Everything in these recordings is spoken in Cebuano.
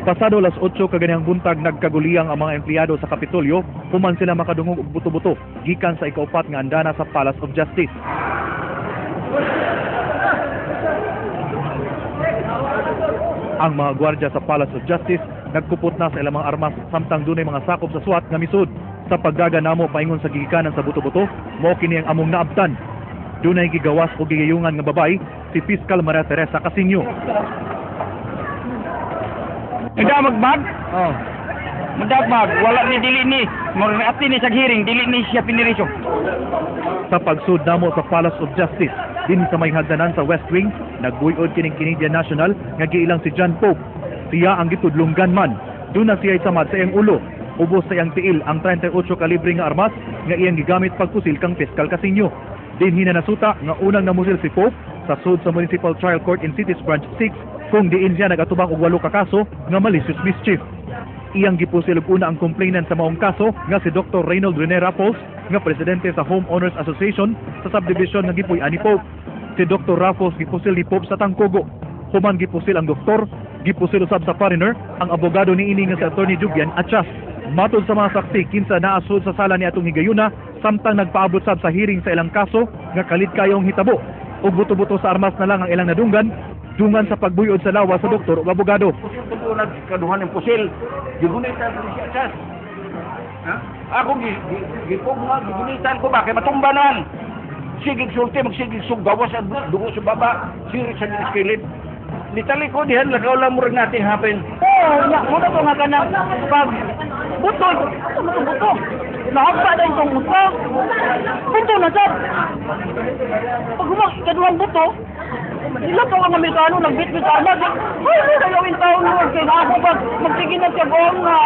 Pasado alas 8 kaganihang buntag, nagkaguliyang ang mga empleyado sa Kapitolyo human sila makadungog og buto-buto gikan sa ikaupat nga andana sa Palace of Justice. Ang mga gwardiya sa Palace of Justice nagkupot na sa ilang mga armas samtang dunay mga sakop sa SWAT nga misud. Sa pagdaga namo paingon sa gigikanan sa buto-buto, mao kini ang among naabtan. Dunay gigawas o gigayungan nga babay si Fiscal Maria Teresa Casiño. Nagdamagbag? Oh. Magdagbag, wala ni dili ni. Murag ni sa hearing, dili ni siya piniriso. Sa pagsud namo sa Palace of Justice, din sa may hagdanan sa West Wing, nagbuyod kining Canadian National nga giilang si John Pope. Siya ang gitudlong gunman. Doon na siya samad sa iyang ulo. Ubos sa iyang tiil ang 38 kalibre nga armas nga iyang gigamit pagpusil kang Fiscal Casiño. Dinhi na nasuta nga unang namusil si Pope sa sud sa Municipal Trial Court in Cities Branch 6 kung diin siya nagatubang og 8 ka kaso nga malicious mischief. Iyang gipusil og una ang complainant sa maong kaso nga si Dr. Reynold Rene Raffles nga presidente sa Homeowners Association sa subdivision nga gipuy-an ni Pope. Si Dr. Raffles gipusil ni Pope sa tangkugo. Human gipusil ang doktor, gipusil usab sa foreigner ang abogado niini nga si Attorney Jubian Achas. Matod sa mga saksi kinsa naasud sa sala ni atong higayuna samtang nagpaabot sab sa hearing sa ilang kaso nga kalit kayong hitabo ug buto-buto sa armas na lang ang ilang nadunggan dungan sa pagbuyod sa lawas sa doktor ug abogado. Pusil nagkaduhan ng pusil. Gigunitan ko siya Achas. Ha? Ako gipugma, gigunitan ko ba kay matumbanan. Sigig sulti, magsigig suggawas ang dugo sa baba, sirit sa skillet. Nitali ko dihan lakaw lang murag natin happen. Oo, nya mo to nga kanang pag buto, asa mo tong buto? Nahagpa na itong usa. Buto na sab. Pag humang ikaduhang buto, sila pa ang Amerikano nagbitbit sa armas. Ay, mo kayawin taon mo kay ako pag magtigin na siya buong nga.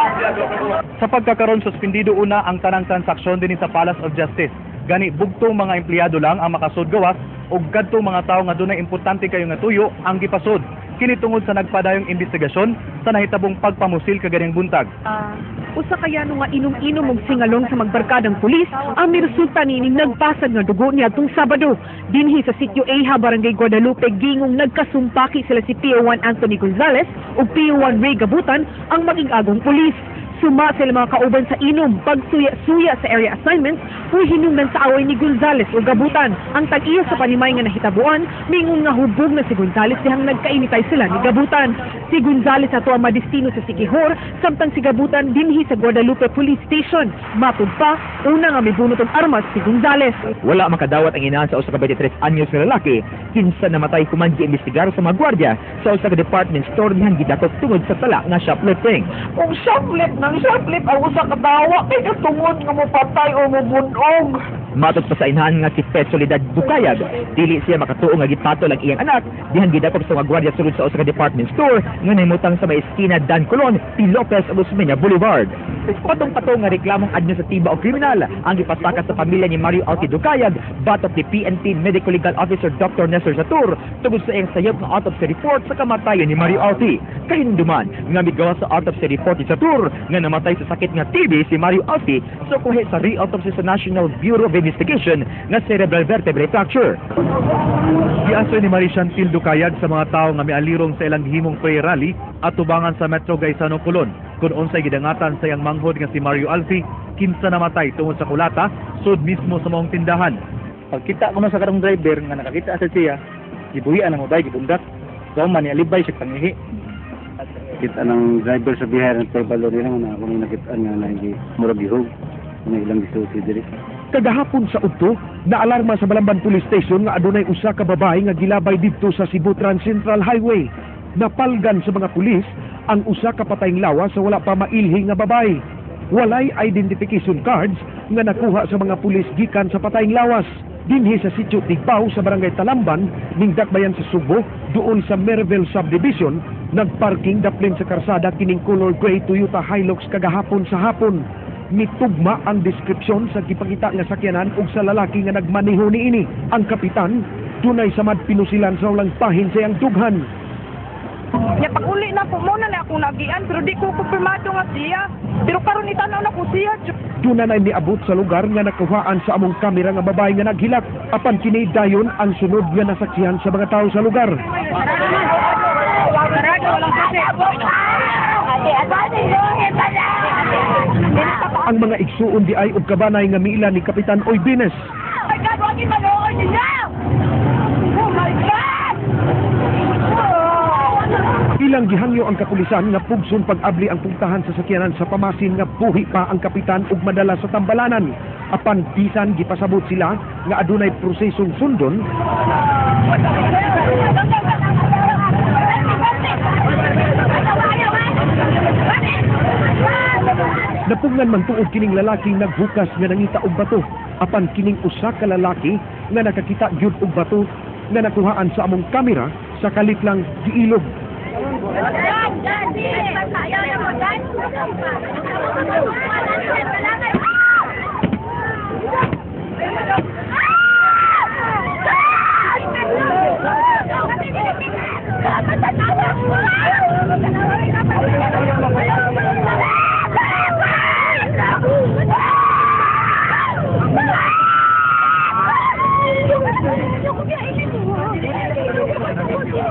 Sa pagkakaroon, suspendido una ang tanang transaksyon dinhi sa Palace of Justice. Gani bugtong mga empleyado lang ang makasud gawas ug kadtong mga tawo nga dunay importante kayo nga tuyo ang gipasud. Kini tungod sa nagpadayong investigasyon sa nahitabong pagpamusil kaganihang buntag. Usa kaya no nga inom-inom og singalong sa magbarkadang pulis ang miresulta niining nagpasag nga dugo niadtong Sabado. Dinhi sa Sitio Eha, Barangay Guadalupe, gingong nagkasumpaki sila si PO1 Anthony Gonzales ug PO1 Ray Gabutan ang maging-agong pulis. Suma sila mga kauban sa inom, pagsuya-suya sa area assignments, ug hinungdan sa away ni Gonzales ug Gabutan. Ang tag-iya sa panimay nga nahitabuan, mingon nga hubog na si Gonzales dihang nagkainitay sila ni Gabutan. Si Gonzales ato ang madestino sa Siquijor, samtang si Gabutan dinhi sa Guadalupe Police Station. Matud pa, una nga mibunot og armas si Gonzales. Wala makadawat ang inahan sa usa ka 23 anyos nga lalaki kinsa namatay human giimbestigar sa mga gwardiya sa usa ka department store dihang gidakop tungod sa sala nga shoplifting. Kung shoplift nang shoplift ang usa ka tawo kay katungod nga mopatay o mobunog. Matod pa sa inahan nga si Fe Soledad Bukayag, dili siya makatuo nga gipatol ang iyang anak dihang gidakop sa mga gwardiya sulod sa usa ka department store nga nahimutang sa may eskina Dan Colon, P. Lopez ug Osmeña Boulevard. Patong-patong nga reklamong administratiba o kriminal ang gipasaka sa pamilya ni Mario Alti Ducayag batok ni PNP Medical Legal Officer Dr. Nestor Satur tungod sa iyang sayop nga autopsy report sa kamatayon ni Mario Alti. Kahinumduman nga migawas sa autopsy report ni Satur nga namatay sa sakit nga TB si Mario Alti sa kuhi sa re-autopsy sa National Bureau of Investigation nga cerebral vertebrae fracture. Giasoy ni Marie Chantil Ducayag sa mga tawo nga mialirong sa ilang gihimong prayer rally at tubangan sa Metro Gaisano, Colon kung unsay gidangatan sa iyang manghod nga si Mario Alfi kinsa namatay tungod sa kulata sud mismo sa maong tindahan. Pagkita ko na sa karong driver nga nakakita sa siya, gibuhian na mo bay, gibundak. Gaw man ni alibay siya pangihi. Kita ng driver sa bihar ng Taybalo nila nga ako nang nakitaan nga nagi murag gihog na ilang gisusi diri. Kagahapon sa udto, naalarma sa Balamban Police Station nga adunay usa ka babae nga gilabay didto sa Cebu Trans Central Highway. Napalgan sa mga pulis ang usa ka patayng lawas sa wala pa mailhi nga babae. Walay identification cards nga nakuha sa mga pulis gikan sa patayng lawas. Dinhi sa sitio Tigbao sa barangay Talamban, ning dakbayan sa Sugbo, duol sa Merville Subdivision, nagparking daplin sa karsada kining color gray Toyota Hilux kagahapon sa hapon. Mitugma ang deskripsyon sa gipakita nga sakyanan ug sa lalaki nga nagmaneho niini. Ang kapitan dunay samad pinusilan sa walang pahin sa iyang dughan. Nya pag-uli na ko mo na na akong nagian pero di ko kumpirmado nga siya. Pero karon itanaw na ko siya. Duna na niabot sa lugar nga nakuhaan sa among kamera nga babae nga naghilak. Apan kini dayon ang sunod nga nasaksihan sa mga tao sa lugar. Sarado, walang susi. Ang mga igsuon di ay og kabanay nga miila ni Kapitan Oybines. Oh my God! Wag manuod niya! Oh my God! Ilang gihangyo ang kapulisan nga pugson pag-abli ang puntahan sa sakyanan sa pamasin nga buhi pa ang kapitan ug madala sa tambalanan. Apan bisan gipasabot sila nga adunay prosesong sundon, napugnan man tuod kining lalaki naghukas nga nangita og bato. Apan kining usa ka lalaki nga nakakita gyud og bato nga nakuhaan sa among kamera sa kalit lang giilog.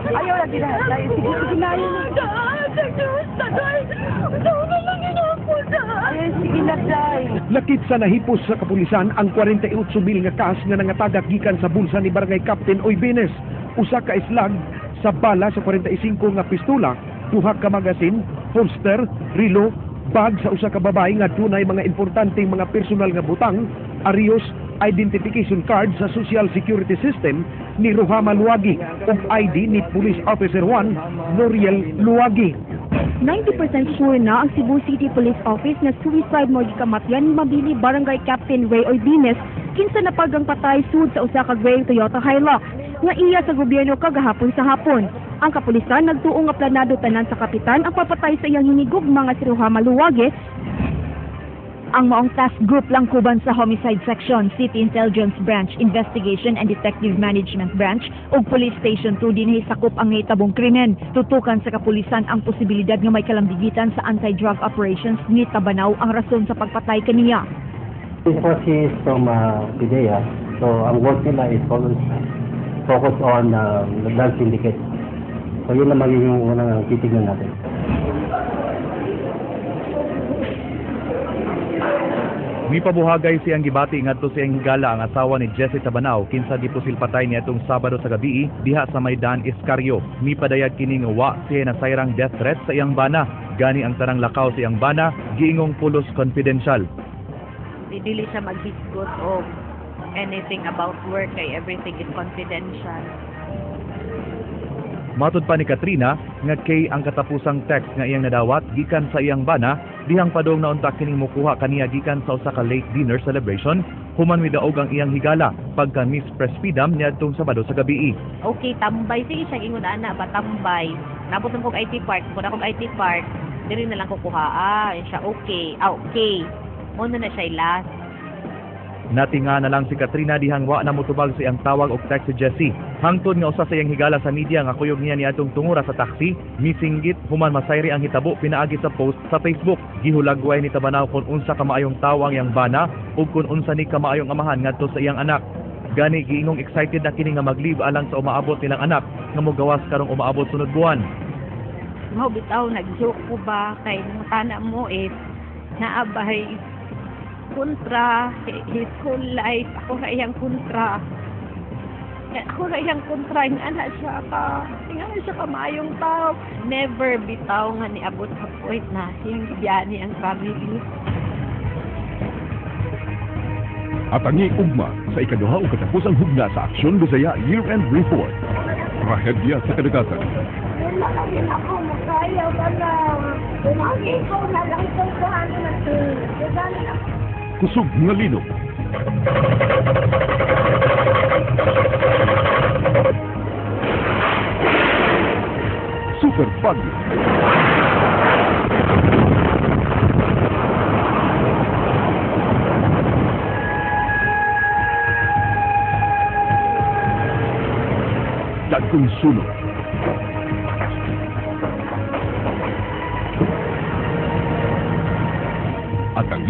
Ayaw na ginahatay. Sige, sige na yun. Sige na, Day. Lakit sa nahipos sa kapulisan ang 48 mil nga cash nga nangatagak gikan sa bulsa ni Barangay Captain Oybines. Usa ka islag sa bala sa 45 nga pistola, duha ka magasin, holster, rilo, bag sa usa ka babae nga dunay mga importanteng mga personal nga butang, arios, identification card sa Social Security System ni Ruhama Luagi ug ID ni Police Officer 1 Noriel Luagi. 90% sure na ang Cebu City Police Office na suicide mo gikamatyan ni Mabini Barangay Captain Ray Oybines kinsa napagang patay sud sa usa ka gray Toyota Hilux nga iya sa gobyerno kagahapon sa hapon. Ang kapulisan nagtuo nga planado tanan sa kapitan ang papatay sa iyang hinigugma nga si Ruhama Luwage. Ang maong task group lang kuban sa Homicide Section, City Intelligence Branch, Investigation and Detective Management Branch ug Police Station 2 dinhi sakop ang nahitabong krimen. Tutukan sa kapulisan ang posibilidad nga may kalambigitan sa anti-drug operations ni Tabanao ang rason sa pagpatay kaniya. Because he is from PDEA, so ang work nila is always focus on the drug syndicate. So yun ang magiging unang titignan natin. Mipabuhagay siyang gibati ngadto sa iyang higala ang asawa ni Jesse Tabanao kinsa gipusil patay niadtong Sabado sa gabi diha sa Maydan Escario. Mipadayag kini nga wa siya nasayrang death threat sa iyang bana. Gani ang tanang lakaw sa iyang bana giingong pulos confidential. Dili siya maghisgot og anything about work kay everything is confidential. Matod pa ni Katrina nga kay ang katapusang text nga iyang nadawat gikan sa iyang bana dihang padong naunta kining mokuha kaniya gikan sa usa ka late dinner celebration human midaog ang iyang higala pagka Miss Prespidam niadtong Sabado sa gabii. Okay, tambay sige siya ingon ana ba tambay. Nabot na kog IT park, kung akong IT park, diri na lang ko kuhaa. Siya okay. Ah, okay. Mo na na siya last. Natinga na lang si Katrina dihang wa na motubag sa iyang tawag og text si Jesse. Hangtod nga usa sa iyang higala sa media nga kuyog niya niadtong tungura sa taxi, misinggit human masayri ang hitabo pinaagi sa post sa Facebook. Gihulagway ni Tabanao kung unsa ka maayong tawo ang iyang bana ug kung unsa ni kamaayong amahan ngadto sa iyang anak. Gani giingong excited na kini nga mag-leave alang sa umaabot nilang anak nga mogawas karong umaabot sunod buwan. Mao bitaw nag-joke ko ba kay nangutana mo if naabay kontra his whole life ako ra iyang kontra. Ako ra iyang kontra, ingana siya ka, ingana siya ka maayong tao. Never bitaw nga niabot sa point na iyang gibiyani ang family. At ang ugma sa ikaduha o katapusang hugna sa Aksyon Bisaya Year-End Report. Trahedya sa kadagatan. Wala na din ako makaya ka na. Tumagi ko na lang itong kuhan na ito. Kusog nga linog. Super Bagyo. Dagkong sunog. At ang